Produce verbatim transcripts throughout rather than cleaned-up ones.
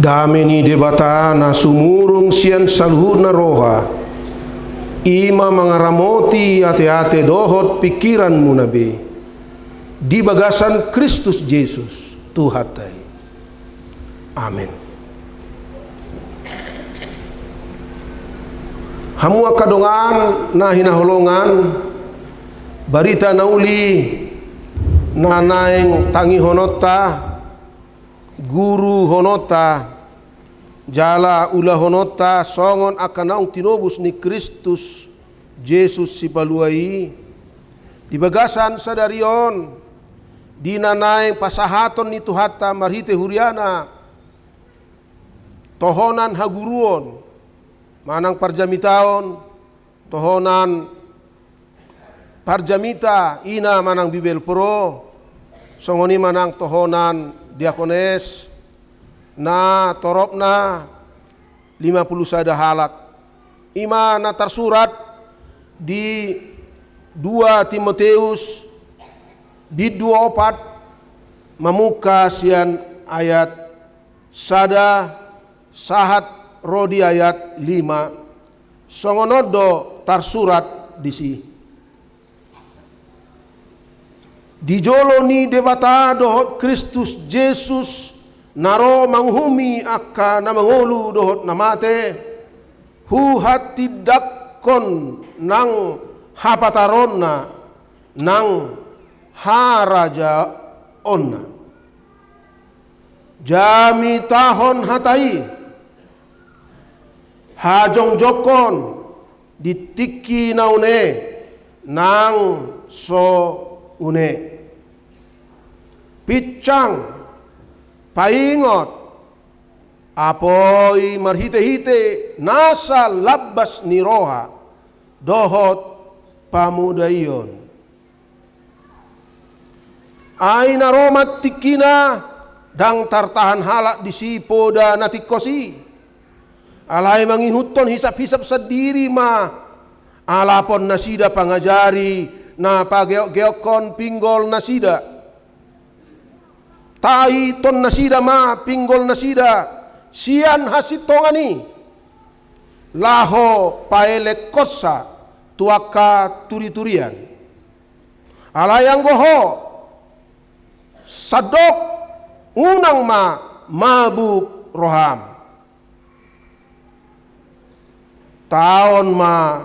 Dame ni Debata na sumurung sian saluhutna roha, i ma mangaramoti ateate dohot pingkiranmuna be, di bagasan Kristus Jesus, Tuhanta i. Amen. Hamu angka dongan na hinaholongan, barita na uli na naeng tangihononta, guruhononta, jala ulahononta songon angka naung tinobus ni Kristus Jesus Sipalua i, di bagasan sadari on, di na naeng pasahaton ni Tuhanta marhite huriana, tohonan haguruon, manang parjamitaon, tohonan parjamita ina manang bibelvrouw, songon i manang tohonan diakones, na toropna lima pulu sada halak. I ma na tarsurat di dua Timoteus bindu opat, mamungka sian ayat sada sahat ro di ayat lima. Songon on do tarsurat disi. Di jolo ni Debata dohot Kristus Jesus, na ro manguhumi angka na mangolu dohot na mate, huhatindanghon nang hapataronna nang harajaonna. Jamitahon hata i, hajongjongkon di tingki na une nang so une. Pinsang, paingot, apoi marhitehite nasa lambas ni roha dohot pamodaion. Ai na ro ma tingkina, ndang tartahan halak disi poda na tingkos i. Alai mangihuthon hisaphisap sandiri ma alapon nasida pangajari na pageokgeokhon pinggol nasida. Taithon nasida ma pinggol nasida sian hasintongan i, laho paelekhonsa tu angka turiturian. Alai anggo ho, sandok, unang ma mabuk roham. Taon ma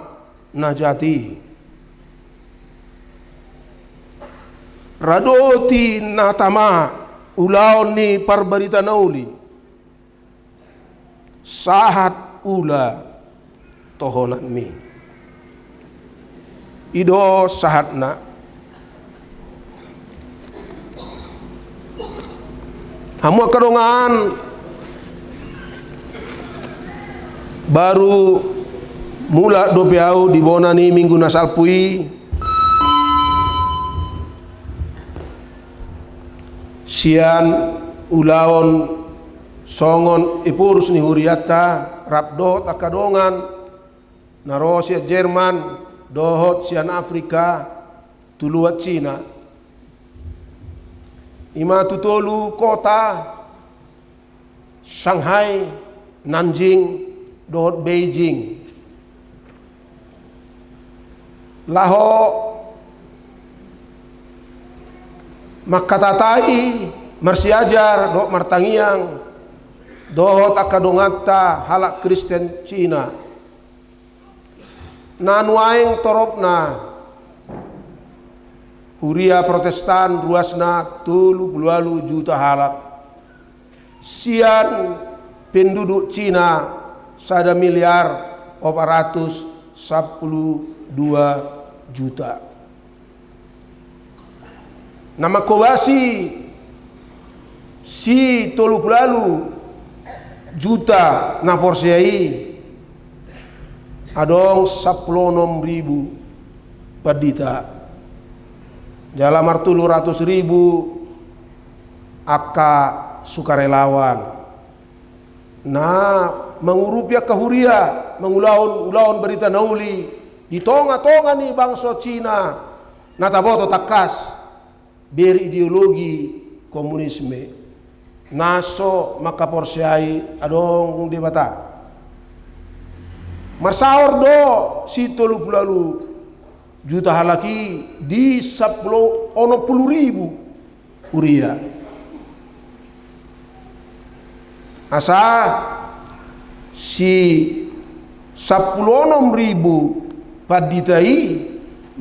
na jat i. Radoti na tama ulaon ni parbarita na uli. Sahat ula tohonanmi. I do sahatna. Hamu angka dongan, baru mulak dope au di bona ni minggu na salpu i, sian ulaon songon ephorus ni hurianta, rap dohot angka dongan na ro sian Jerman dohot sian Afrika tu luat Cina. I ma tu tolu kota, Shanghai, Nanjing, dohot Beijing. Laho mangkatatai, marsiajar dohot martangiang dohot angka donganta halak Kristen Cina. Na nuaeng toropna huria Protestan ruasna tolu pulu ualu juta halak. Sian penduduk Cina sada miliar opat ratus sampulu dua juta. Na mangkobasi si tolu pulu ualu juta na porsea i, adong sampulu onom ribu pandita, jala martolu ratus ribu angka sukarelawan na mangurupi angka huria, mangulahon ulaon barita na uli di tongatonga ni bangso Cina na taboto tangkas berideologi komunisme. na so mangkaporseai adong Debata. Marsaor do si tolu pulu ualu juta halak i di sampulu onom pulu ribu huria. Asa si sampulu onom ribu pandita i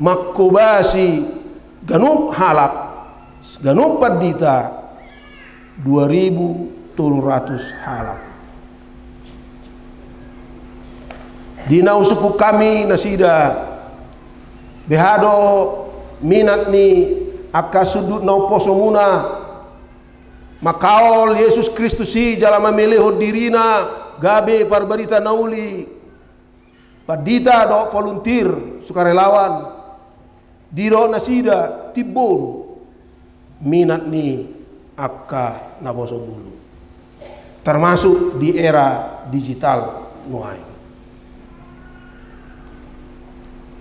mangkobasi ganup halak, ganup pandita, dua ribu tolu ratus halak. Di na husungkun hami nasida, beha do minat ni angka sundut na umposomuna, mangkaol Jesus Kristus i jala mamelehon dirina gabe parbarita na uli, pandita dohot volunteer, sukarelawan. Didok nasida, timbo do minat ni angka naposo bulu, termasuk di era digital nuaeng.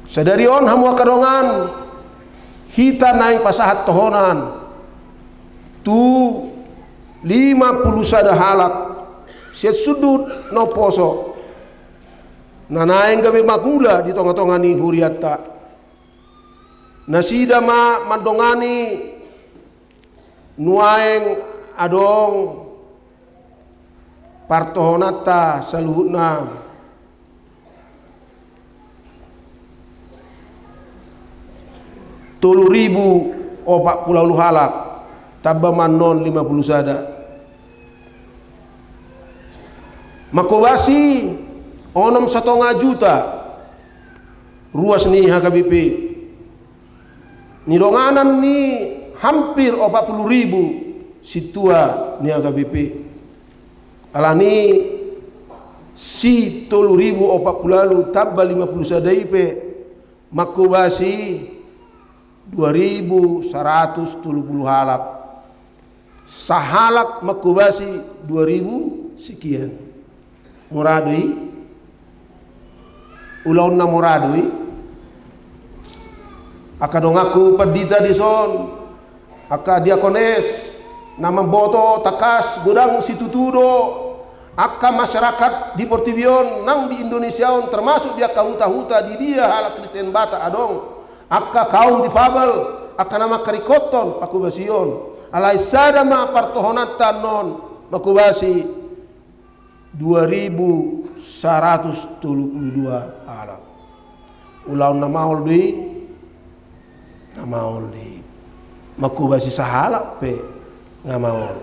Sadari on hamu angka dongan, hita naeng pasahat tohonan tu lima pulu sada halak sian sundut na umposo, na naeng gabe mangula di tongatonga ni hurianta. Nasida ma mandongani nuaeng adong partohonanta saluhutna, tolu ribu opat pulu ualu halak, tamba ma annon lima pulu sada. Mangkobasi onom satonga juta ruas ni H K B P, nidonganan ni hampir opat pulu ribu sintua ni H K B P. Alani si tolu ribu opat pulu ualu tamba lima pulu sada i pe mangkobasi dua ribu saratus tolu pulu halak. Sahalak mangkobasi dua ribu sekian. Mora do i? Ulaon na mora do i? Angka donganku pandita dison, angka diakones, na mamboto tangkas godang situtu do angka masyarakat di portibi on, nang di Indonesia on, termasuk di angka huta-huta di dia halak Kristen Batak adong, angka kaum difabel, angka na mangkaringkothon pangkobasion. Alai sada ma partohonanta annon, mangkobasi dua ribu saratus tolu pulu dua halak. Ulaon na maol do i? Na maol do i. Mangkobasi sahalak pe nga maol.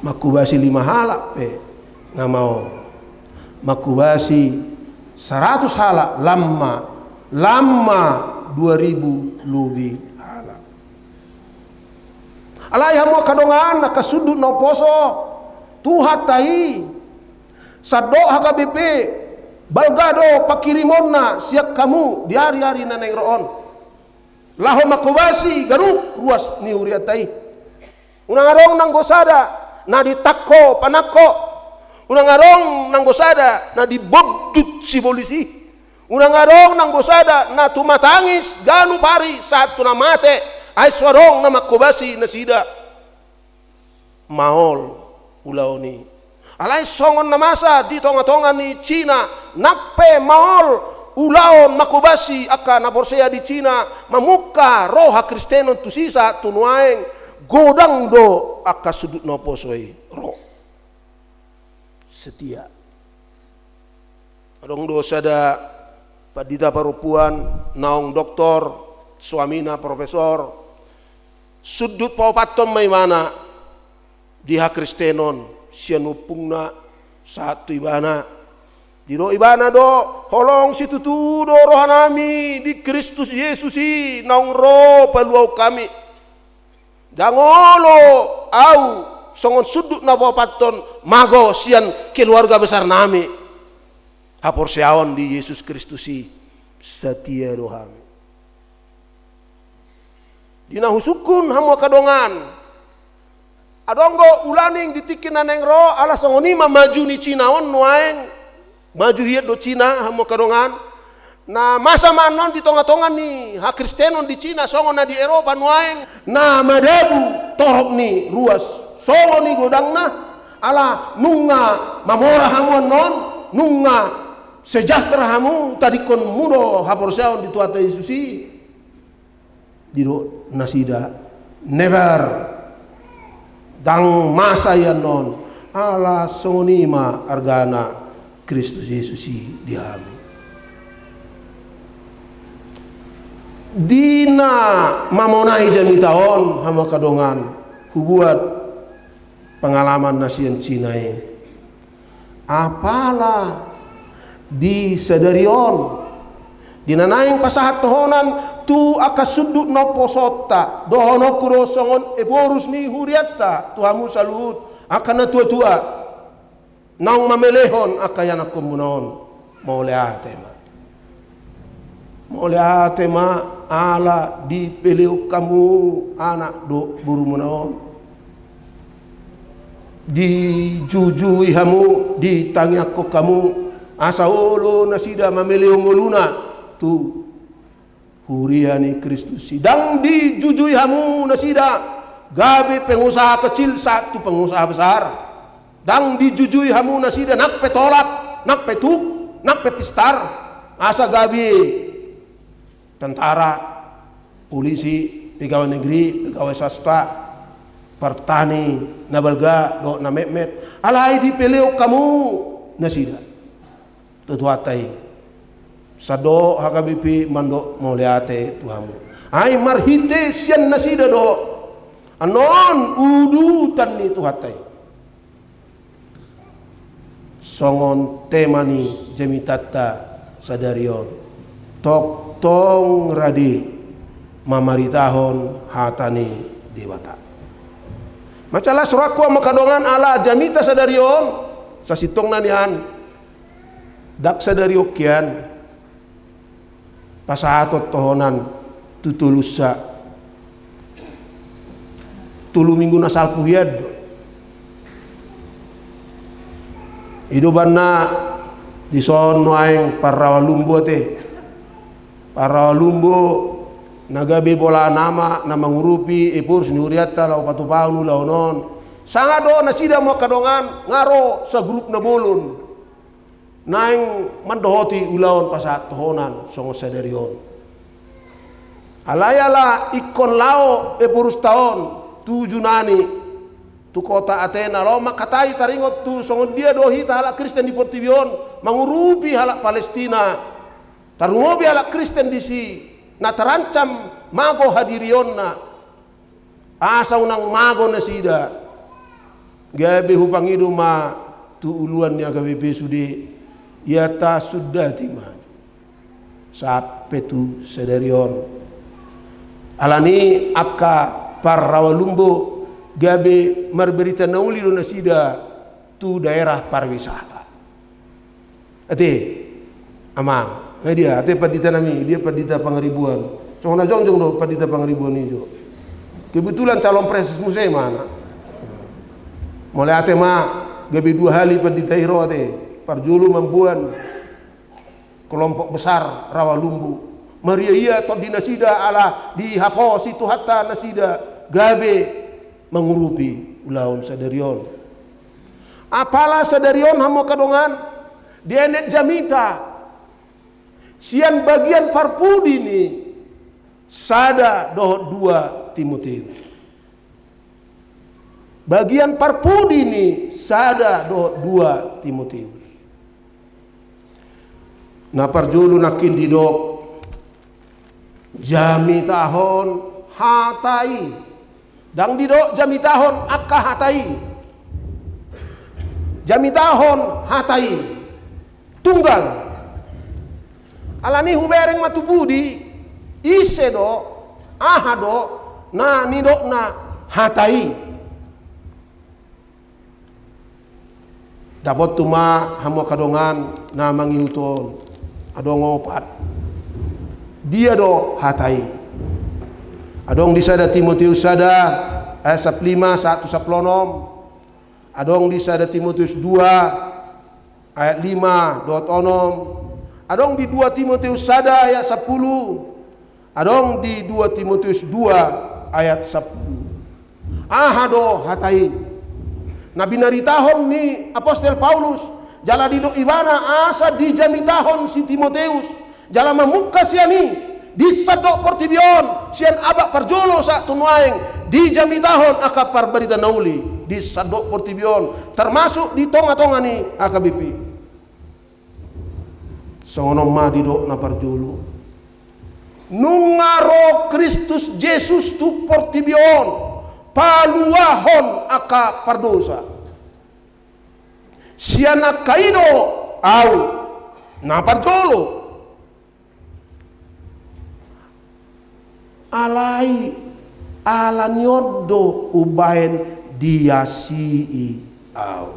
Mangkobasi lima halak pe nga maol. Mangkobasi saratus halak, lam ma, lam ma dua ribu lobi halak. Alai hamu angka dongan, angka sundut na umposo, Tuhanta i, sandok H K B P, balga do pangkirimonna sian hamu di ari-ari na naeng ro on, laho mangkobasi ganup ruas ni hurianta i. Unang adong nanggo sada na ditangko panangko. Unang adong nanggo sada na dibondut sibolis i. Unang adong nanggo sada na tumatangis ganup ari sahat tu na mate, ai so adong na mangkobasi nasida. Maol ulaon i. Alai songon na masa di tongatonga ni Cina, nang pe maol ulaon mangkobasi angka na porsea di Cina, mamungka ro hakristenon tusi sahat tu nuaeng, godang do angka sundut na umposo i ro. Setia. Adong do sada pandita parompuan, naung doktor, suamina profesor, sundut paopathon ma ibana di hakristenon, sian ompungna sahat tu ibana. Didok ibana do, holong situtu do rohanami di Kristus Jesus i naung ro paluahon hami. Ndang olo au songon sundut na paopathon mago sian keluarga besar nami. Haporseaon di Jesus Kristus i, setia do hami. Di na husungkun hamu angka dongan, adong do ulaning di tingki na naeng ro, ala songon i ma maju ni Cina on nuaeng. Maju hian do Cina, hamu angka dongan. Na masa ma annon di tongatonga ni hakristenon di Cina, songon na di Eropa nuaeng. Na madabu torop ni ruas Songon i godangna, ala nunga mamora hamu annon, nunga sejahtera hamu, tadingkonmu do haporseaon di Tuhanta Jesus i. Didok nasida, never. Ndang masa i annon, ala songon i ma argana Kristus Jesus i di hami. Di na mamonai jamita on, hamu angka dongan, hubuat pengalaman na sian Cina i. Apala di sadari on, di na naeng pasahat tohonan tu angka sundut na umposonta, dohononku do songon ephorus ni hurianta tu hamu saluhut angka natuatua naung mamelehon angka ianakkonmuna on, mauliate ma. Mauliate ma ala dipelehon hamu anak dohot borumuna on. Dijujui hamu, ditangiangkon hamu, asa olo nasida mamelehon ngoluna tu huria ni Kristus i. Ndang dijujui hamu nasida gabe pengusaha kecil sahat tu pengusaha besar. Ndang dijujui hamu nasida nang pe tolap, nang pe tup, nang pe pistar, asa gabe tentara, polisi, pegawai negeri, pegawai swasta, partani na balga dohot na metmet. Alai dipelehon hamu nasida tu Tuhanta i. Sandok H K B P mandok mauliate tu hamu. Ai marhite sian nasida do annon udutan ni Tuhanta i. Songon tema ni jamitanta sadari on, tongtong rade mamaritahon hata ni Debata. Mansai las rohangku, hamu angka dongan, ala jamita sadari on, sasintongna nian, ndang sadari on hian pasahaton tohonan tu tolusna, tolu minggu na salpu hian do. I do umbahen na dison nuaeng parrawa lumbo ate. Parrawa lumbo na gabe bola nama na mangurupi ephorus ni hurianta laho patupahon ulaon on. Sanga do nasida, hamu angka dongan, nga ro sagrup na bolon naeng mandohoti ulaon pasahat tohonan songon sadari on. Alai ala ingkon laho ephorus ta on tu Junani, tu kota Atena, laho mangkatai taringot tu songon dia do hita halak Kristen di portibi on mangurupi halak Palestina, tarlumobi halak Kristen disi na tarancam mago hadirionna. Asa unang mago nasida. Gabe hupangido ma tu uluan ni H K B P sude, ia tasundati ma sampe tu sadari on. Alani angka parrawa lumbo gabe marbarita na uli do nasida tu daerah pariwisata. Ate, amang, nga dia, ate pandita nami, dia Pandita Pangaribuan. Songon na jongjong do Pandita Pangaribuan i jo. Kebetulan calon preses muse ma anak. Mauliate ma, gabe dua hali pandita i ro ate. Parjolo mamboan kelompok besar rawa lumbo. Maria ia tondi nasida ala dihaposi Tuhanta nasida gabe mangurupi ulaon sadari on. Apala sadari on, hamu angka dongan, dienet jamita sian bagian parpudi ni sada dohot dua Timoteus. Bagian parpudi ni sada dohot dua Timoteus. Na parjolo nangkin didok, jamitahon hata i. Ndang didok jamitahon angka hata i. Jamitahon hata i. Tunggal. Alani hubereng ma tu pudi, ise do, aha do na nidokna hata i. Dapot tu ma hamu angka dongan na mangihut on, adong opat. Dia do hata i? Adong di sada Timoteus sada ayat sampulu lima sahat tu sampulu onom. Adong di sada Timoteus dua ayat lima dohot onom. Adong di dua Timoteus sada ayat sampulu. Adong di dua Timoteus dua ayat sampulu. Aha do hata i? Na binaritahon ni apostel Paulus, jala didok ibana asa dijamitahon si Timoteus, jala mamungka sian i, di sandok portibi on, sian abad parjolo sahat tu nuaeng, dijamitahon angka parbarita na uli, di sandok portibi on, termasuk di tonga-tonga ni H K B P. Songon on ma didok na parjolo. Nunga ro Kristus Jesus tu portibi on, paluahon angka pardosa. Sian angka i do ahu na parjolo. Alai ala ni on do umbahen diasii ahu.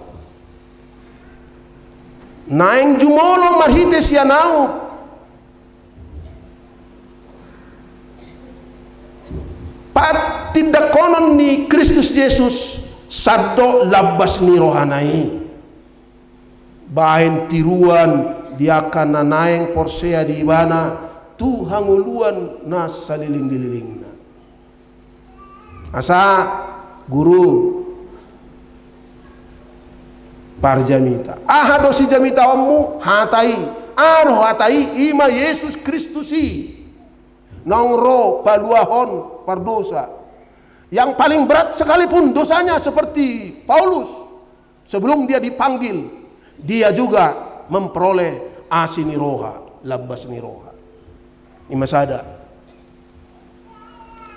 Naeng jumolo marhite sian ahu patindangkonon ni Kristus Jesus sandok lambas ni rohana i. Bahen tiruan di angka na naeng porsea di ibana tu hangoluan na salelenglelengna. Asa guru parjamita. Aha do sijamitahonmu? Hata i. Aha do hata i? Ima Jesus Kristus i. Naung ro paluahon pardosa. Yang paling berat sekalipun dosanya seperti Paulus. Sebelum dia dipanggil, dia juga memperoleh asi ni roha, lambas ni roha. Ima sada.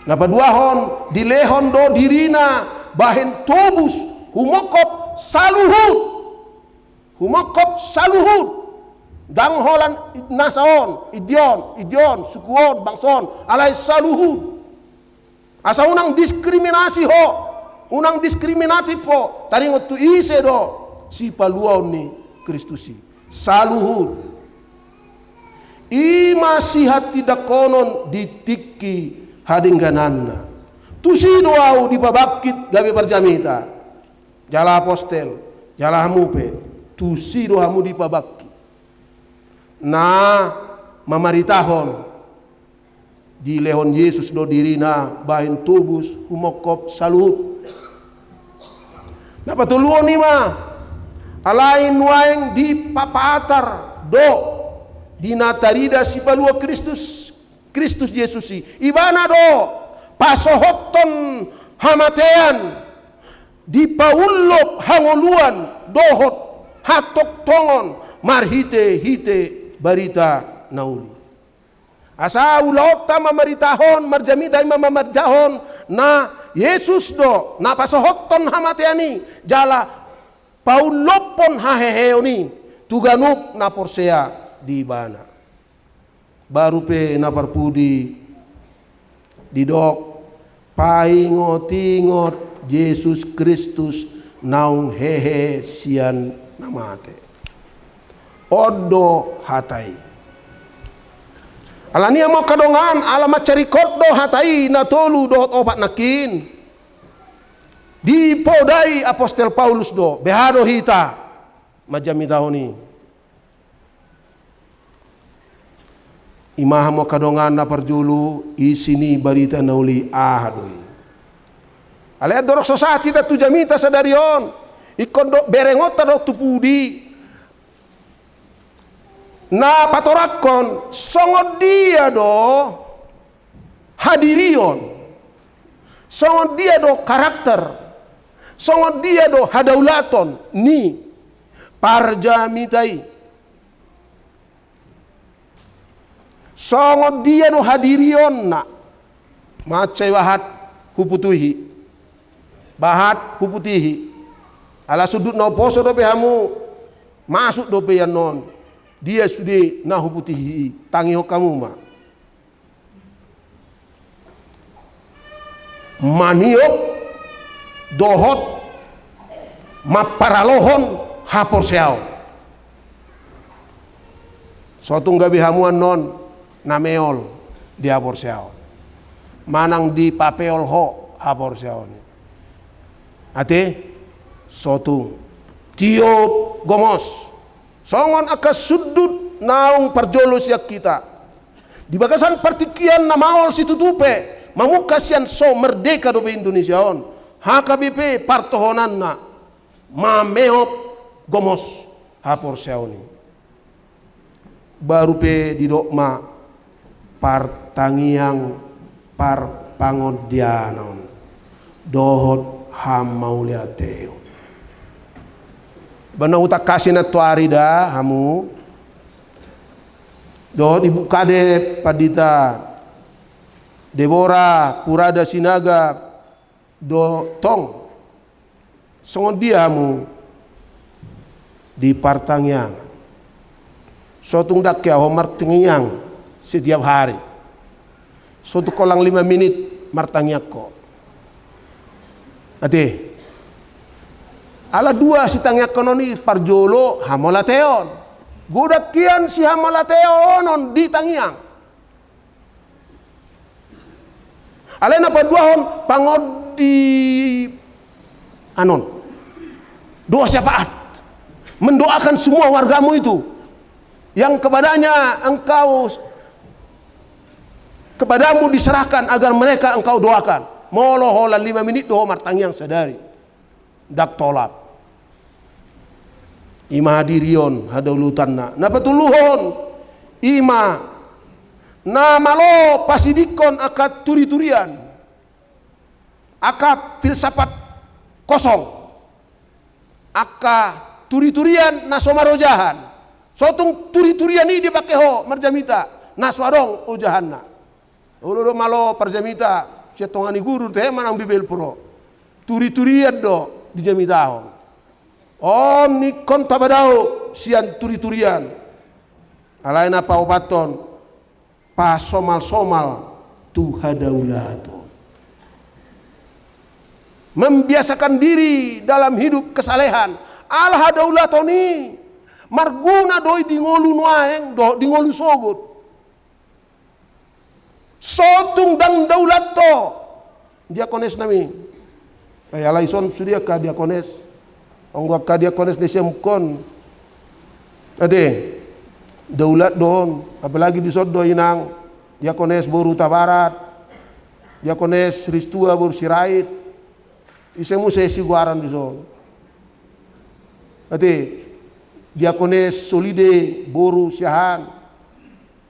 Na paduahon, dilehon do dirina bahen tobus humongkop saluhut. Humongkop saluhut. Ndang holan nasa on, idion, idion, suku on, bangso on, alai saluhut. Asa unang diskriminasi ho, unang diskriminatif ho, taringot tu ise do sipaluaon ni Kristus i. Saluhut. Ima sihatindangkonon di tingki hadenggananna. Tusi do ahu dipabangkit gabe parjamita. Jala apostel, jala hamu pe, tusi do hamu dipabangkit. Na mamaritahon, dilehon Jesus do dirina bahen tobus humongkop saluhut. Na patoluhon ima, alai nuaeng dipapaatar do di na tarida sipalua Kristus, Kristus Jesus i. Ibana do pasohothon hamatean, dipaullop hangoluan dohot hatongtongon marhitehite barita na uli. Asa ulaonta mamaritahon, marjamita ima mamaritahon, na Jesus do na pasohothon hamatean i, jala paullophon haheheon i tu ganup na porsea di ibana. Baru pe na parpudi didok, paingotingot Jesus Kristus naung hehe sian na mate. On do hata i. Alani i hamu angka dongan, ala mansai ringkot do hata i na tolu dohot opat nangkin. Dipodai apostel Paulus do, beha do hita manjamitahon i. Ima hamu angka dongan na parjolo, isi ni barita na uli aha do i? Alai andorang so sahat hita tu jamita sadari on, ingkon do berengonta do tu pudi na patorangkon songon dia do hadirion, songon dia do karakter, songon dia do hadaulaton ni parjamita i. Songon dia do hadirionna, mansai bahat huputihi. Bahat huputihi. Ala sundut na umposo dope hamu, masuk dope i annon. Dia sude na huputihi i, tangihon hamu ma. Maniop dohot mamparalohon haporseaon. So tung gabe hamu annon na meol di haporseaon. Manang dipapeol ho haporseaon i. Ate, so tung. Tiop gomos. Songon angka sundut naung parjolo sian hita. Di bagasan partingkian na maol situtu pe, mamungka sian so merdeka dope Indonesia on, H K B P partohonanna. Mameop gomos haporseaon i. Baru pe didok ma partangiang parpangondianon dohot hamauliateon. Ba na hutangkasi nantoari da hamu. Dohot ibu kade pandita Debora Purada Sinaga do tong. Songon dia hamu di partangiang? Sotung dangke ahu martangiang setiap hari. Sotung holan lima minit martangiang ho. Ate. Ala dua sitangianghonon i, parjolo hamauliateon. Godang hian sihamauliateonon di tangiang. Alai na paduahon pangondi anon. Doa syafaat. Mendoakan semua wargamu itu yang kepadanya engkau, kepadamu diserahkan agar mereka engkau doakan. Molo holan lima minit do ho martangiang sadari. Ndang tolap. Ima hadirion hadaulatanna. Na patoluhon, ima na malo pasidingkon angka turiturian, angka filsafat kosong, angka turiturian na so marojahan. Sotung turiturian i dipake ho marjamita, na so adong ojahanna. Olo do malo parjamita sian tonga ni guru tehe manang Bibel Pro. Turiturian do dijamitahon. On ingkon tapadao sian turiturian. Alai na paopathon, pasomalsomal tu hadaulaton. Membiasakan diri dalam hidup kesalehan. Ala hadaulaton i marguna do i di ngolu nuaeng dohot di ngolu sogot. Sotung ndang daulat ho diakones nami. Ai alai son sude angka diakones. Anggo angka diakones na siamun on, ate, daulat do on. Apalagi dison do inang diakones boru Tabarat, diakones Ristua boru Sirait. Ise muse sigoaran dison? Ate, diakones Solide boru Siahaan,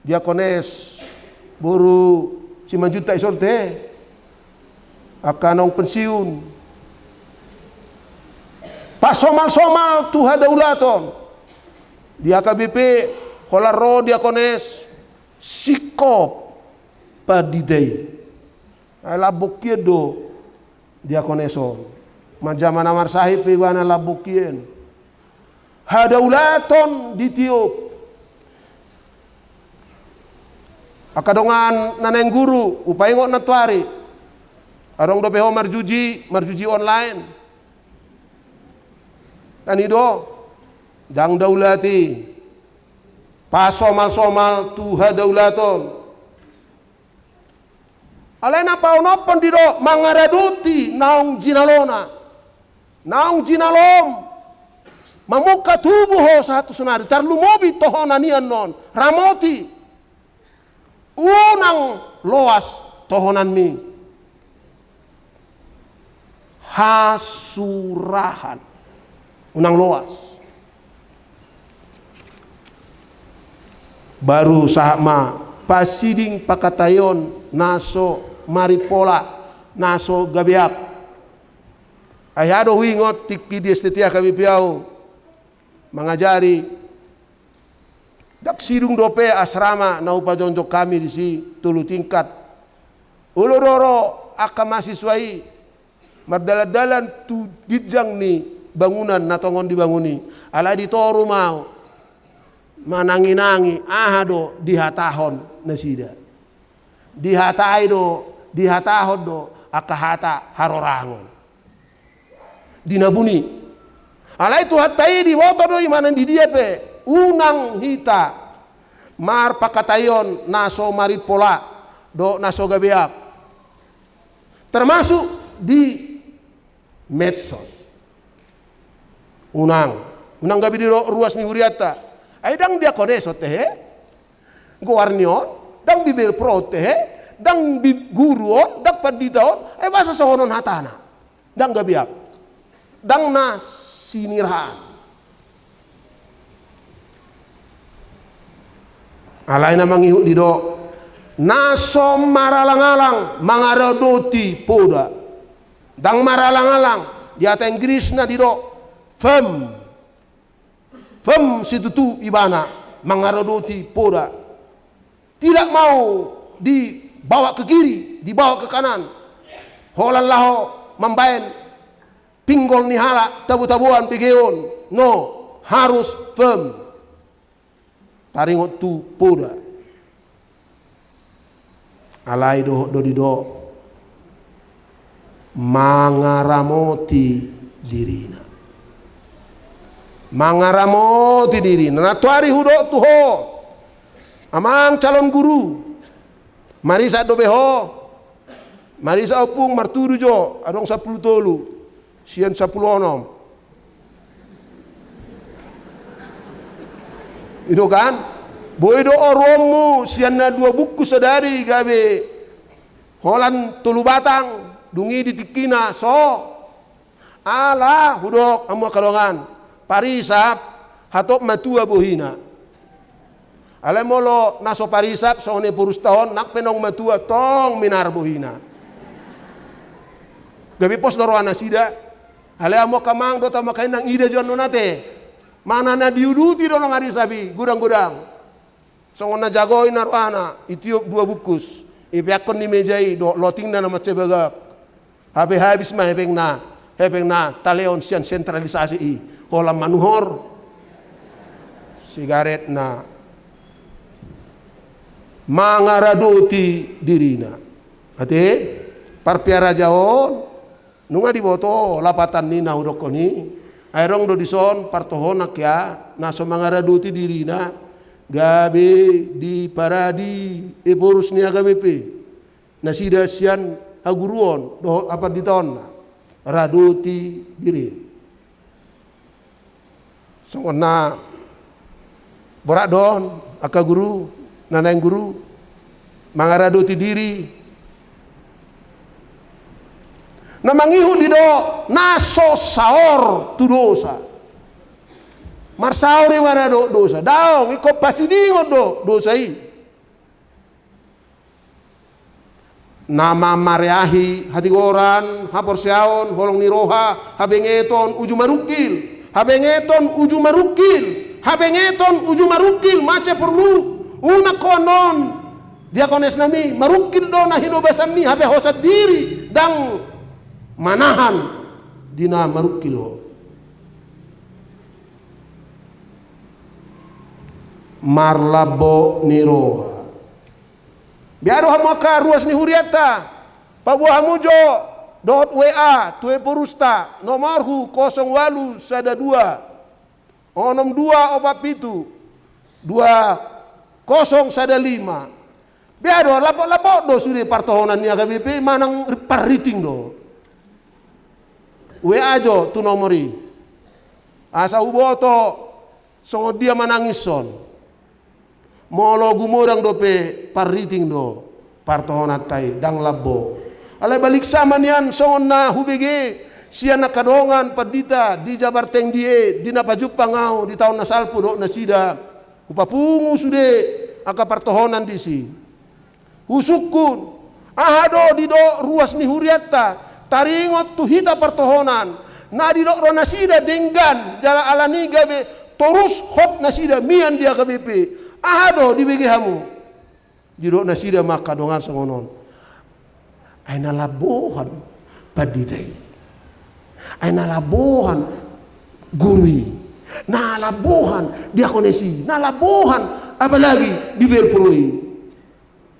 diakones boru Simanjuntak, ison tehe angka naung pensiun. Pasomalsomal tu hadaulaton. Di H K B P holan ro diakones singkop pandita i. Ai lambok hian do diakones on. Manjama na marsahit pe ibana lambok hian. Hadaulaton ditiop. Angka dongan na naeng guru, hupaingot nantoari. Adong dope ho marjuji, marjuji online. Kan i do, ndang daulat i. Pasomalsomal tu hadaulaton. Alai na paonomhon didok, mangaradoti naung jinalona, naung jinalom, mamungka tubu ho sahat tu sonari, tarlumobi tohonan i annon, ramoti, unang loas tohonanmi. Hasurahan. Unang loas. Baru sahat ma pasiding pangkataion na so marimpola, na so gabeak. Ai aha do huingot tingki di S T T H K B P ahu mangajari. Ndang sidung dope asrama na hupajongjong hami disi tolu tingkat. Olo do ro angka mahasiswa i mardalandalan tu ginjang ni bangunan na tongon dibangun i. Alai di toru ma ahu mananginangi aha do dihatahon nasida. Dihatai do, dihatahon do angka hata harorangon. Di na buni. Alai Tuhanta i diboto do i manang di dia pe, unang hita marpangkataion na so marimpola dohot na so gabeak. Termasuk di medsos. Unang, unang gabe didok ruas ni hurianta. Ai ndang diakones on tehe. Goar ni on, ndang Bibel Pro on tehe, ndang bi-, guru on, ndang pandita on, ai boasa songon on hatana? Ndang gabeak. Ndang na siniraan. Alai na mangihut didok, na so maralang-alang mangaradoti poda. Ndang maralang-alang, di hata Inggrisna didok firm. Firm situtu ibana mangaradoti poda. Tidak mau dibawa ke kiri, dibawa ke kanan. Holan laho mambaen pinggol ni halak, tabo-taboan, begeon. No, harus firm. Taringot tu poda. Alai dohot do didok mangaramoti dirina. Mangaramoti dirina. Nantoari hudok tu ho, amang calon guru. Marisap dope ho. Marisap ompung, martudu jo, adong sampulu tolu sian sampulu onom. I do kan? Boi do oruonmu sian na dua bungkus sadari gabe holan tolu batang, dung i di tingkina so. Ala hudok hamu angka dongan, parisap hatop matua bohina. Alai molo na so parisap songon Eporusta on, nang pe naung matua tong minar bohina. Gabe pos do roha nasida. Alai hamu angka amang dohot hamu angka inang, ida jo annon ate. Manang na diuduti do na marisap i godang-godang. Songon na jago i na rohana, itiop dua bungkus, ipeakkon di meja i dohot lotingna na mansai bagak. Hape habis ma hepengna, hepengna talehon sian sentralisasi i, holan manuhor sigaretna. Mangaradoti dirina. Ate, parpearajaon, nunga diboto lapatan ni na hudokkon i. Ai adong do dison partohonan, hea, na so mangaradoti dirina, gabe diparadi Eporus ni H K B P. Nasida sian haguruon dohot hapanditaonna, radoti diri. Songon na borat do on, angka guru, na naeng guru, mangaradoti diri. Na mangihut didok, na so saor tu dosa. Marsaor i ma na do-, dosa. Daong, ingkon pasidingon do dosa i. Na mamareahi hatigoran, haporseaon, holong ni roha, habengeton, uju marungkil. Habengeton, uju marungkil. Habengeton, uju marungkil. Mansai porlu. Unang ho annon, diakones nami, marungkil do na hinobasan ni habehosan diri, ndang manahan di na marungkil ho. Marlambok ni roha. Bea do hamu angka ruas ni hurianta, paboa hamu jo dohot W A tu Eporusta, nomorhu kosong walu sada dua, onom dua opat pitu, dua kosong sada lima. Bea do, lambok-lambok do sude partohonan ni H K B P manang parriting do. W A jo tu nomor i. Asa huboto songon dia manangishon. Molo gumodang dope parriting do partohonanta i, ndang lambok. Alai balik sama nian songon na hubege sian angka dongan pandita di Jabarteng die, di na pajumpang ahu di taon na salpu dohot nasida. Hupapungu sude angka partohonan disi. Husungkun, aha do didok ruas ni hurianta, taringot tu hita partohonan, na didok do nasida denggan, jala alani gabe torus hot nasida mian di H K B P. Aha do dibege hamu? Didok nasida ma angka dongan songon on. Ai na lambohan pandita i. Ai na lambohan guru i. Na lambohan diakones i. Na lambohan apalagi Bibelvrouw i.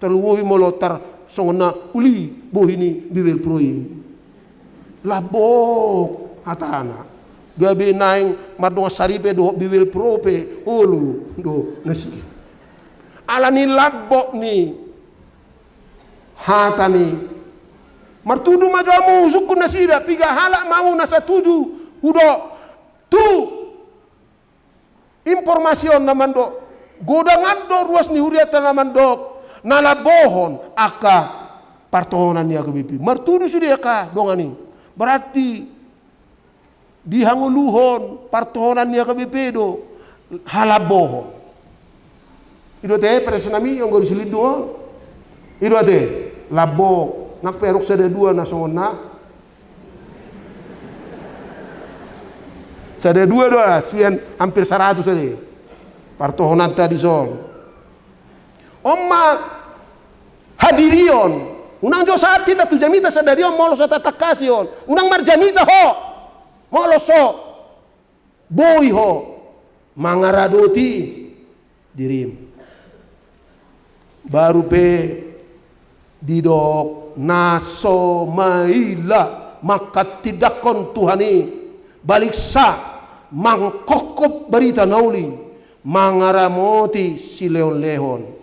Tarlumobi molo tar songon na uli bohi ni Bibelvrouw i. Lambok hatana. Gabe naeng mardongan saripe dohot Bibelvrouw pe olo do nasida. Alani lambok ni hata ni. Martudu ma jo hamu, husungkun nasida, piga halak ma hamu na satuju, hudok tu informasi on na mandok, godang do ruas ni hurianta na mandok, na lambohon angka partohonan ni H K B P. Martudu sude angka dongan i. Berarti Di hangoluhon partohonan ni H K B P do halambohon. I do ate, pares nami, anggo di Silindung on. I do ate, lambo, nang pe adong sada dua na songon na. Sada dua do, ah, sian hampir saratus ate. Partohonanta dison. On ma hadirion. Unang jo sahat hita tu jamita sadari on, molo so tatangkasi on. Unang marjamita ho. Molo so boi ho mangaradoti dirim. Baru pe didok na so maila manghatindanghon Tuhan i, baliksa mangkophop barita na uli, mangaramoti silehonlehon.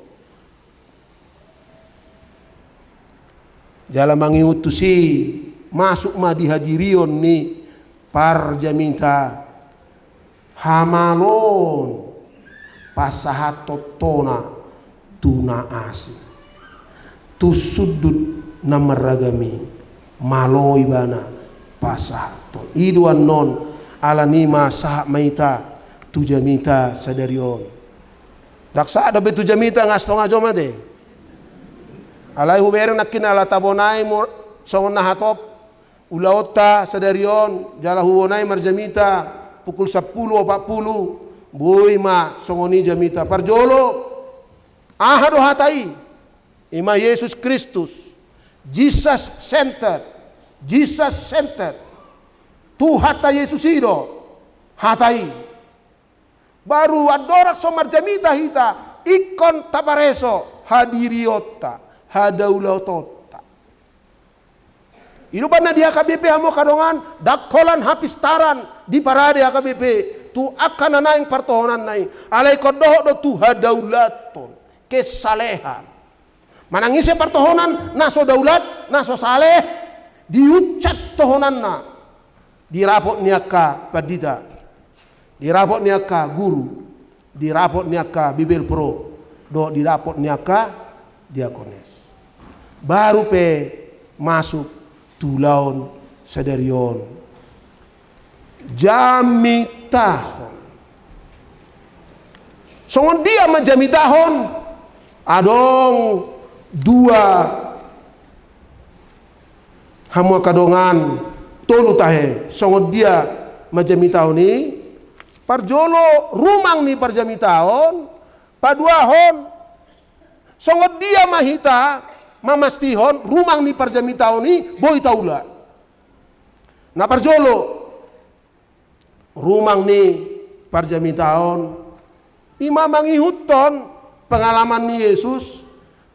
Jala mangihut tusi, masuk ma di hadirion ni parjamita hamaloon pasahathon tona tu na asing. Tu sundut na marragam i, malo ibana pasahathon. I do annon, alani i ma sahat ma hita tu jamita sadari on. Ndang sahat dope tu jamita nga satonga jom ate. Alai hubereng nangkin ala tabonai mo-, songon na hatop ulaonta sadari on, jala hubonai marjamita pukul sampulu opat pulu, boi ma songon i jamita. Parjolo, aha do hata i? I ma Jesus Kristus. Jesus centered. Jesus centered. Tuhanta Jesus i do hata i. Baru andorang so marjamita hita, ingkon tapareso hadirionta, hadaulatonta. I do umbahen na di H K B P hamu angka dongan, ndang holan hapistaran diparade H K B P tu angka na naeng partohonanna i, alai ingkon dohot do tu hadaulaton, kesalehan. Manang ise partohonan na so daulat, na so saleh, diuncap tohonanna di rapot ni angka pandita, di rapot ni angka guru, di rapot ni angka bibelvrouw, dohot di rapot ni angka diakones. Baru pe masuk tu ulaon sadari on. Jamitahon. Songon dia ma jamitahon? Adong dua hamu angka dongan, tolu tahe. Songon dia ma jamitahon i? Parjolo, rumang ni parjamitahon. Paduahon, songon dia ma hita mamastihon rumang ni parjamitahon i boi taula? Na parjolo, rumang ni parjamitahon i ma mangihuthon pengalaman ni Jesus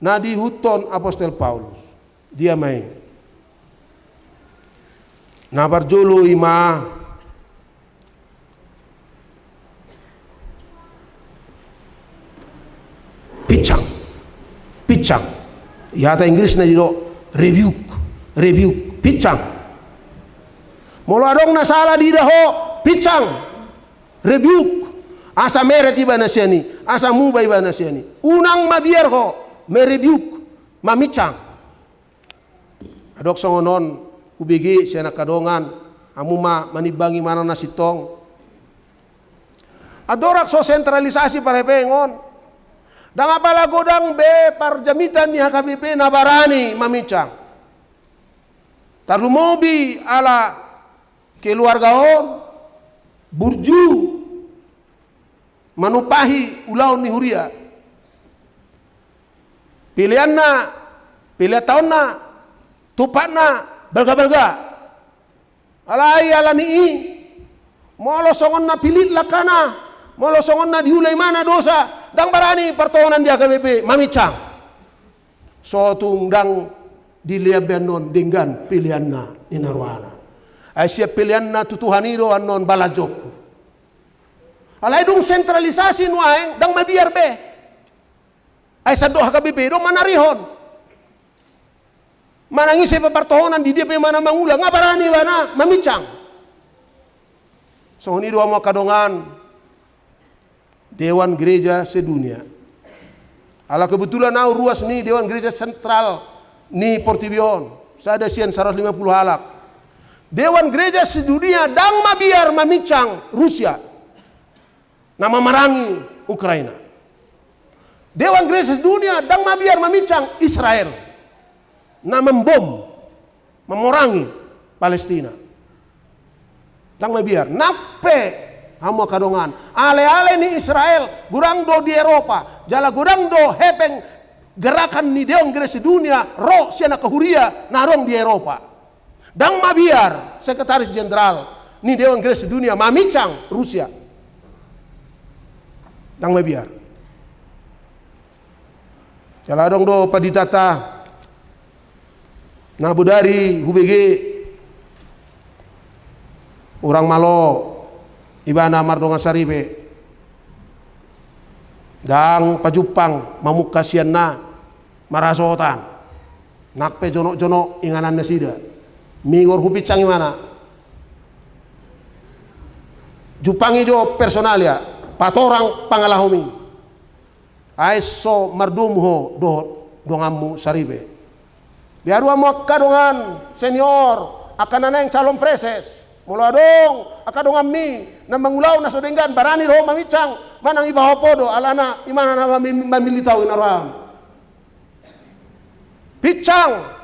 na diihuthon apostel Paulus. Dia ma i? Na parjolo i ma pinsang. Pinsang. I hata Inggrisna didok rebuke. Rebuke. Pinsang. Molo adong na sala diida ho, pinsang. Rebuke. Asa meret ibana sian i, asa muba ibana sian i. Unang mabiar ho merebuke, maminsang. Adong songon on hubege sian angka dongan, hamu ma manimbangi manang na sintong. Andorang so sentralisasi parhepeng on, ndang apala godang be parjamita ni H K B P na barani maminsang. Tarlumobi ala keluarga on burju manumpahi ulaon ni huria. Peleanna, pelean taonna, tumpakna balga-balga. Alai alani i, molo songon na pilit langkana, molo songon na diula imana dosa, ndang barani partohonan di H K B P maminsang. So tung ndang dilean be annon denggan peleanna, ninna rohana. Ai sian peleanna tu Tuhan i do annon balanjongku. Alai dung sentralisasi nuaeng, ndang mabiar be. Ai sandok H K B P do manarihon. Manang ise pe partohonan, di dia pe imana mangula, nga barani ibana maminsang. Songon i do hamu angka dongan, Dewan Gereja Sedunia. Ala kebetulan ahu ruas ni Dewan Gereja Sentral ni portibi on, sada sian saratus lima pulu halak. Dewan Gereja Sedunia ndang mabiar mamincang Rusia na mamarangi Ukraina. Dewan Gereja Sedunia ndang mabiar mamincang Israel na mambom, mamorangi Palestina. Ndang mabiar. Nang pe, hamu angka dongan, ale-ale ni Israel godang do di Eropa, jala godang do hepeng gerakan ni Dewan Gereja Sedunia ro sian angka huria na adong di Eropa. Ndang mabiar Sekretaris Jenderal ni Dewan Gereja Sedunia mamincang Rusia. Ndang mabiar. Jala adong do panditata na bodari hubege, hurang malo ibana mardongan saripe. Ndang pajumpang mamungka sian na marhasohotan. Nang pe jonok-jonok inganan nasida. Migor hupincang ibana. Jumpangi jo personalia, patorang pangalahom i. Ai so mardomu ho dohot donganmu saripe. Beha do hamu angka dongan senior, angka na naeng calon preses. Molo adong angka donganmi na mangulahon na so denggan, barani do ho mamincang, manang iba ho podo, alana imana na mami-, mamillit au i na roham. Pincang.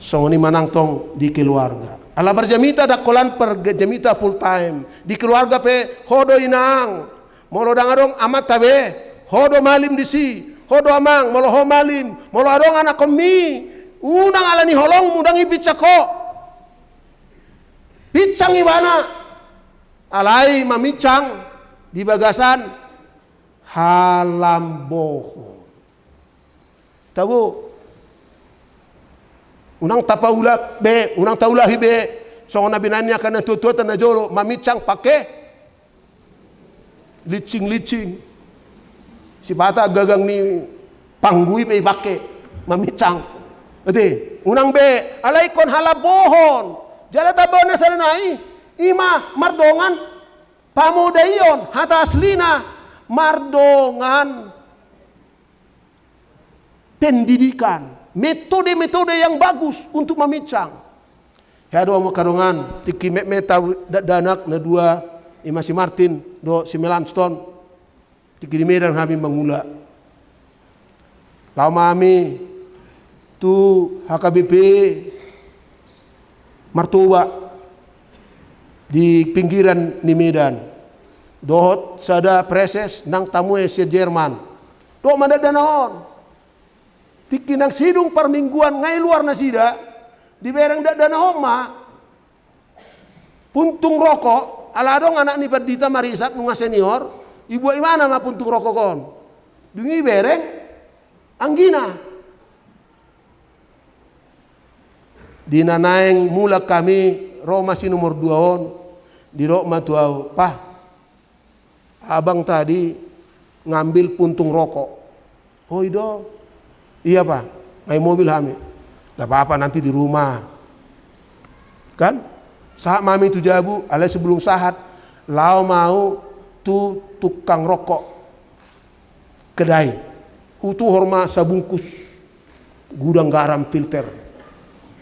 Songon i ma nang tong di keluarga. Ala parjamita ndang holan parjamita full time. Di keluarga pe ho do inang. Molo ndang adong amanta be, ho do malim disi. Ho do amang, molo ho malim. Molo adong anakkonmi, unang ala ni holongmu ndang ipincang ho. Pincang ibana. Alai mamincang di bagasan halambohon. Tabo. Unang tapaulak be, unang taulahi be. Songon na binahen ni angka na tua-tua ta na jolo, mamincang pake lincing-lincing. Sipata gagang ni panggui pe ipake mamincang. Ate, unang be, alai ingkon halambohon. Jala tabo na sada nai, ima mardongan pamodaion, hata aslina mardongan pendidikan, metode-metode yang bagus untuk mamincang. Hea do hamu angka dongan, tingki metmet au dakdanak na dua, ima si Martin dohot si Melanchthon. Tingki di Medan hami mangula. Laho ma hami tu H K B P Martoba di pinggiran ni Medan. Dohot sada preses nang tamue sian Jerman. Dohot ma dakdanak on. Tingki nang sidung parmingguan nga i luar nasida, dibereng dakdanak on ma puntung rokok, ala adong anak ni pandita marisap nunga senior, ibuat ibana ma puntung rokok on. Dung i ibereng anggina. Di na naeng mulak hami, ro ma si nomor dua on, didok ma tu au, "Pah, abang tadi ngambil puntung rokok." "Oh, i do?" "Iya, Pah, nga i mobil hami." "Nda apa-apa, nanti di rumah." Kan? Sahat ma hami tu jabu, alai sebelum sahat, laho ma au tu tukang rokok. Kedai. Hutuhor ma sabungkus gudang garam filter.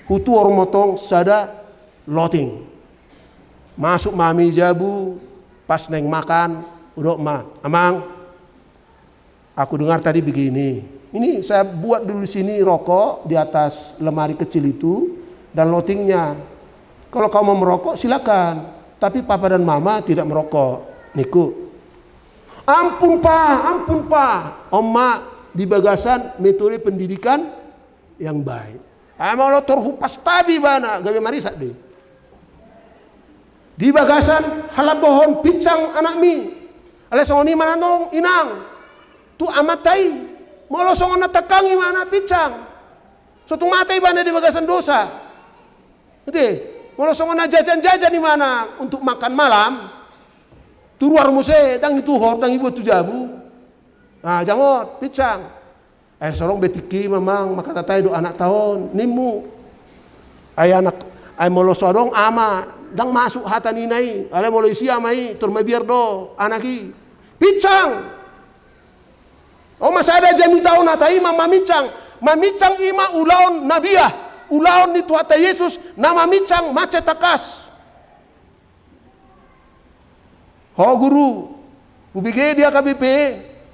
Hutuhor motong sada loting. Masuk ma hami jabu, pas naeng makan, hudok ma, "Amang, aku dengar tadi begini. Ini saya buat dulu sini rokok di atas lemari kecil itu dan lotingnya. Kalau kau mau merokok, silakan. Tapi papa dan mama tidak merokok," ningku. "Ampun, Pak, ampun, Pak." On ma di bagasan metode pendidikan yang baik. Ai molo tor hupastabi ibana, gabe marisap be. Di bagasan halambohon, pincang anakmi. Alai songon i ma nang inang tu amanta i. Molo songon na tangkang ibana, pincang. So tung mate ibana di bagasan dosa. Ate, molo songon na jajan-jajan ibana untuk makan malam, tu ruar muse, ndang ituhor, ndang ibuat tu jabu. Ah, jamot, pincang. Ai so adong be tingki i, "Amang, manghatai do anakta on," nimmu. Ai anak, ai molo so adong ama, ndang masuk hata ni ina i. Alai molo isi ama i, tor mabiar do anak i. Pincang. On ma sada jamita on, hata i ma mamincang. Mamincang i ma ulaon na biah. ulaon ni Tuhanta Jesus na maminsang macet tangkas. Ho guru, hubege di H K B P,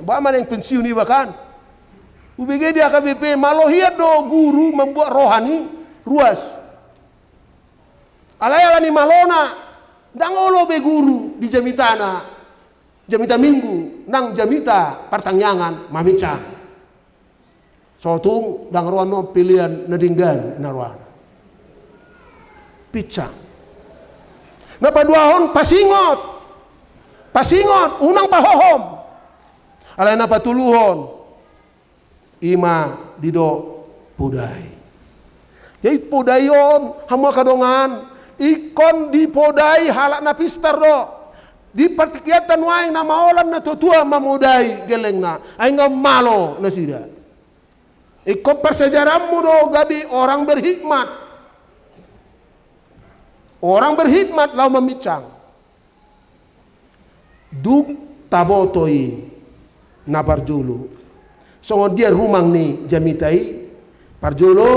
ba ma naeng pensiun iba kan. Hubege di H K B P, malo hian do guru mambuat roha ni ruas. Alai ala ni malona, ndang olo be guru di jamitana, jamita Minggu, nang jamita partangiangan maminsang. So tung ndang roa ma pelean na denggan na roana. Pinsang. Na paduahon pasingot. Pasingot, unang pahohom. Alai na patoluhon, i ma didok podai. Jadi podai on, hamu angka dongan, ingkon dipodai halak na pistar do. Di partingkianta nuaeng na maolan na tuatua mamodai gellengna, ai nga malo nasida. Ingkon parsejaraanmu do gabe orang berhikmat. Orang berhikmat laho maminsang. Dung taboto i na parjolo. Songon dia rumang ni jamita i, parjolo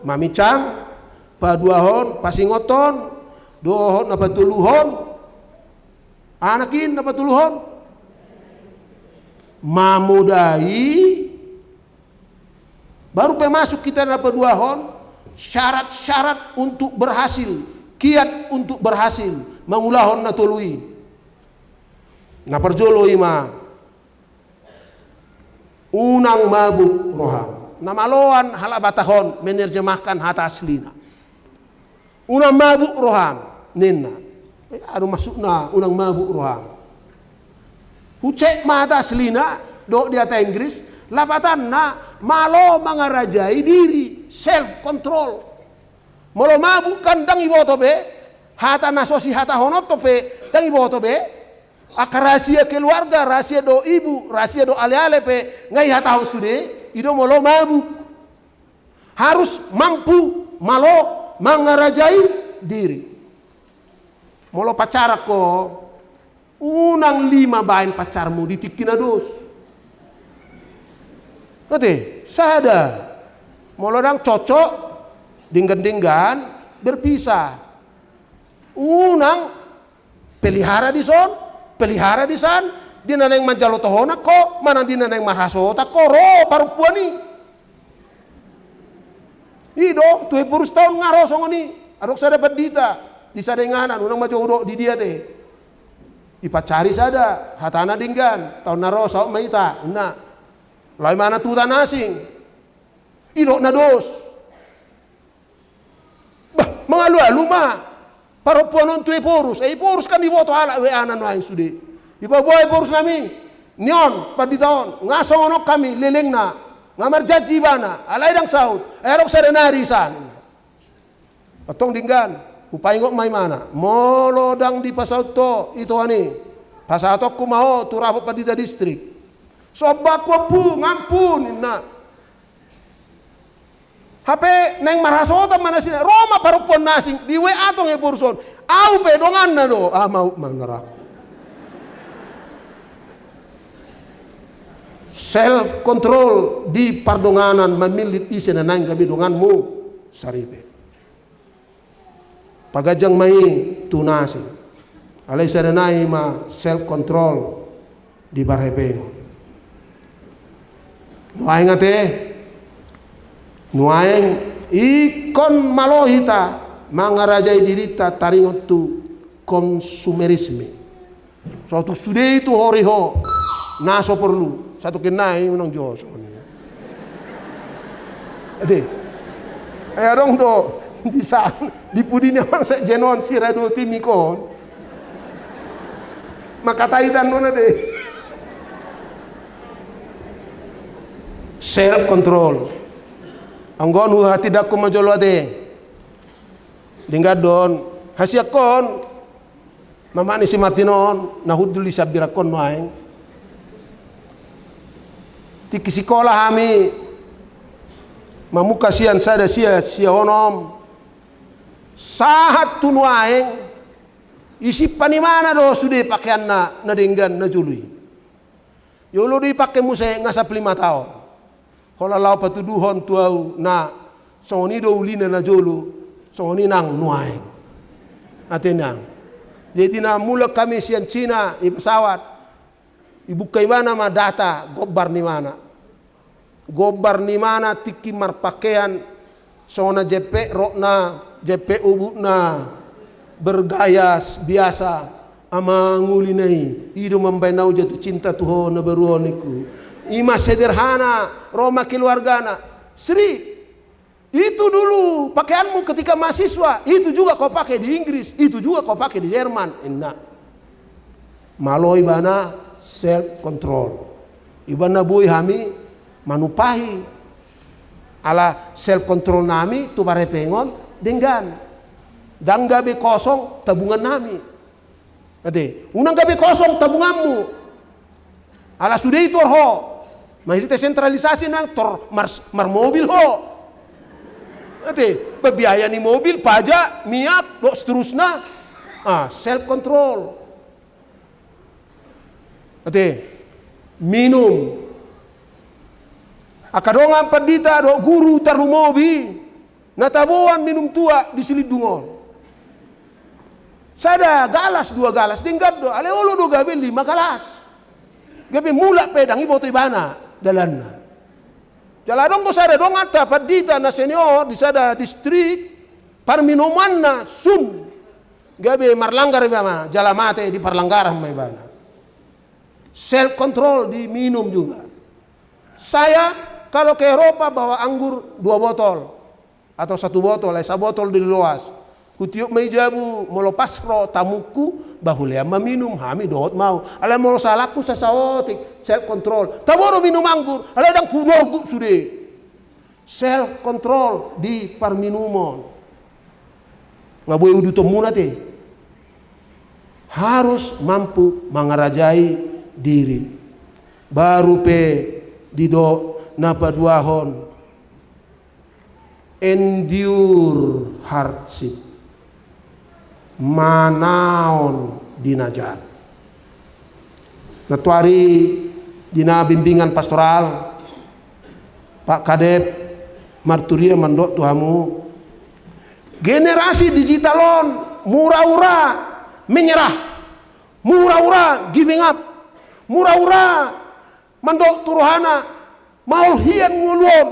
maminsang, paduahon pasingothon, dohot na patoluhon, aha nangkin na patoluhon? Mamodai. Baru pe masuk kita na paduahon, syarat-syarat untuk berhasil, kiat untuk berhasil mangulahon na tolu i. Na parjolo i ma, unang mabuk roham. Na maloan halak Batak on menerjemahkan hata aslina. Unang mabuk roham, ninna. Eh, aha do maksudna unang mabuk roham? Hucek ma hata aslina, dohot di hata Inggris, lapatanna malo mangarajai diri, self control. Molo mabuk kan ndang iboto be, hata na so sihatahononhon pe ndang iboto be. Angka rahasia keluarga, rahasia dohot ibu, rahasia dohot aleale pe nga ihatahon sude, i do molo mabuk. Harus mampu malo mangarajai diri. Molo pacaran ho, unang lima baen pacarmu di tingki na dos. Ate, sada. Molo ndang cocok, denggan-denggan, berpisah. Unang pelihara dison, pelihara disan, di na naeng manjalo tohonan ho, manang di na naeng marhasohotan ho, ro parompuan i. I do, tu Ephorus on nga ro songon i, adong sada pandita, di sada inganan, unang ma jou didok di dia te. Dipacari sada, hatana denggan, taon na ro saut ma hita, ninna. Laho imana tu huta na asing. Didok na dos. Bah, mangalualu ma parompuan on tu Ephorus. Eh, Ephorus kan diboto halak W A-na nuaeng sude. Dipaboa Ephorus nami. Ni on, pandita on. Nga songon on hami, lelengna. Nga marjanji ibana. Alai ndang saut. Eh, adong sada nari sa. Antong denggan. Hupaingot ma imana. Molo ndang dipasaut ho, ito ani. Pasahatonku ma ho, tu rapot pandita distrik. Somba ku ampu, nga ampu, ninna. Hape naeng marhasohotan ma nasida, ro ma parompuan na asing, di W A antong Ephorus on. Au pe donganna do, ah, mauk ma nara. Self control di pardonganan, mamillit ise na naeng gabe donganmu saripe. Paganjang ma i tu na asing. Alai sada nai ma self control di parhepeon. Nuaeng ate, nuaeng ingkon malo hita mangarajai dirinta taringot tu konsumerisme. So tung sude i tu hori ho, na so porlu. Satu kena i unang jo songon i. Ate. Ai adong do di sa, di pudi ni amang sekjen on si Radoti Miko on. Mangkatai tano na ate. Self control. Anggo on huhatindangkon ma jolo ate. Denggan do on. Hasianghon. Mamak ni si Martin on, na hundul di sambirangkon nuaeng. Tingki sikola hami, mamungka sian sada sia, sia onom. Sahat tu nuaeng, isimpan imana do sude pakeanna, na denggan, na jolo i. Jolo do ipake muse nga sampulu lima taon. Holan laho patuduhon tu au na Songon i do ulina najolo, songon i nang nuaeng. Ate nang. Jadi na mulak hami sian Cina, i pesawat. Ibuka ibana ma data, gombar ni ibana. Gombar ni ibana tingki marpakean, songon na jempek rokna, jempek ubukna, bergaya biasa, amang ulina i, i do mambaen au jatuh cinta tu ho na baru on ningku. I ma sederhana, ro ma keluargana. Sri, itu dulu pakaianmu ketika mahasiswa, itu juga kau pakai di Inggris, itu juga kau pakai di Jerman, ninna. Malo ibana self control. Ibana boi hami manumpahi. Ala self control nami tu parhepengon denggan. Ndang gabe kosong tabungan nami. Ate, unang gabe kosong tabunganmu. Ala sude i tor ho. Marhite sentralisasi nang tor mar-, marmobil ho. Ate, pembiaya ni mobil, pajak, miak, dohot seterusna. Ah, self control. Ate, minum. Angka dongan pandita dohot guru tarlumobi na taboan minum tuak di Silindung on. Sada galas, dua galas, denggan do, alai olo do gabe lima galas. Gabe mulak pe ndang diboto ibana dalanna. Jala adong do sada donganta pandita na senior di sada distrik, parminumanna sun. Gabe marlanggar ibana, jala mate di parlanggaran ma ibana. Self control di minum juga. Saya kalau ke Eropa bawa anggur dua botol atau satu botol, eh, sabotol do loas. Hutiop ma i jabu, molo pas ro tamuku, ba hulean ma minum, hami dohot ma au. Alai molo salangku sasaotik, self control. Tabo do minum anggur, alai ndang hudorguk sude. Self control di parminumon. Nga boi udutonmuna ate. Harus mampu mangarajai diri. Baru pe didok na paduahon, endure hardship. Manaon di na jat. Nantoari di na bimbingan pastoral, Pak Kadep marturia mandok tu hamu, generasi digital on mura-ura menyerah, mura-ura giving up, mura-ura mandok tu rohana, maol hian ngolu on,